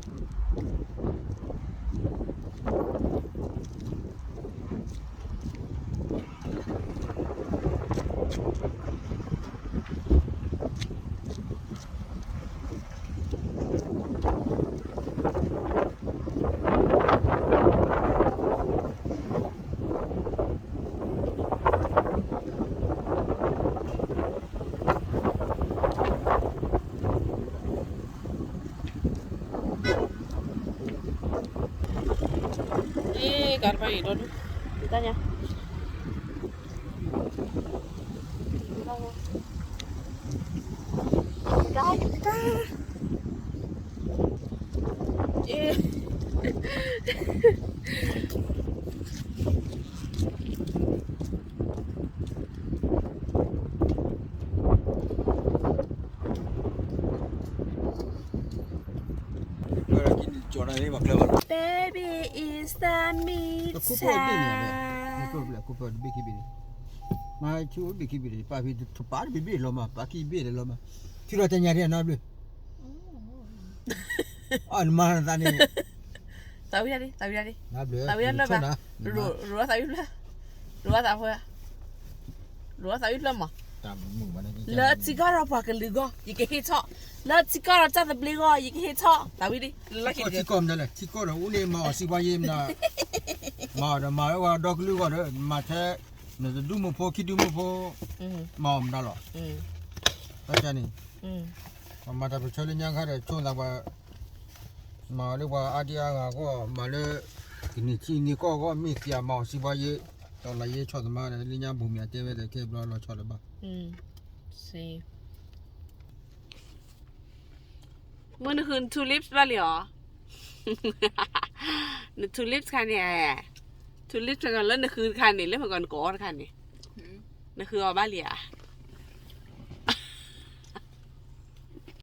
เอ๊ะ การไปอีกรถ ตาเนี่ย ได้ ได้ เอ๊ะ Baby is the me တခိၣ်ဖဲဘ့ၣ်န့ၣ် တခိၣ်ဖဲဘ့ၣ်ခံဘ့ၣ်န့ၣ် မၤဆူဘ့ၣ်ခံဘ့ၣ်န့ၣ် ပာ်ဖဲတပာ်တဘ့ၣ်ဘ့ၣ်လီၤမး ပာ်ခံဘ့ၣ်လီၤမး ထံလီၤတညါဒ်အနီတဘျုး အီၣ်နမၤနသးန့ၣ် သးဝံၣ်ဒၣ်ဒံး သးဝံၣ်ဒၣ်ဒံး သးဝံၣ်ဒၣ်လၢဘၣ် ရိၤသးဝံၣ်ဖျၢၣ် ရိၤသးဝံၣ်ဖျၢၣ် ရိၤသးဝံၣ်ဖျၢၣ်မး လၢထံကီၢ်ဒီးပှၤကလုာ်ဂီၢ် ယကဟ့ၣ်ထီၣ် လၢထံကီၢ်ဒီးတၢ်သဘျ့ဂီၢ် ယကဟ့ၣ်ထီၣ် သးဝံၣ်ဒံး လၢထံကီၢ်မနုၤလဲၣ် ထံကီၢ်ဒီးအိၣ်န့ၣ် မၤအီၣ်စံးပှၤယ့မနုၤ မၤအီၣ်ဒီးမၤဝဲဒီကလုာ်ဂီၢ်ဒီး မၤထဲ နတဒူၣ်မုၣ်ဖိခံဒူၣ်မုၣ်ဖိ မၤအီၣ်မတၤလီၤ တၢ်န့ၣ် ပမၤတၢ်ပဆၢလၢညါခါဒီး ဆိသးပှၤ မၤအီၤလၢပှၤအါဒံအါဂၤအဂီၢ် မၤလၢ ကန့ၢ်ထံန့ၢ်ကီၢ်အဂီၢ် မ့ၢ်သံအမၤအီၣ်စံးပှၤယ့ ဒီးလၢယ့ဆီၣ်သမါဒီး လၢညါဘိၣ်မ့ၢ်အတဲဝဲဒီး ခဲဘျီလီၤဆီလၢၤဘၣ် မ့ၢ်နဃု two lips ဘၣ်လံဧါ န two lips ခါန့ၣ် two lips တဂၤလၢနဃုတခါန့ၣ် လၢမ့ၢ်ကီးနကအီတခါန့ၣ် နဃုအီၤဘၣ်လံဧါ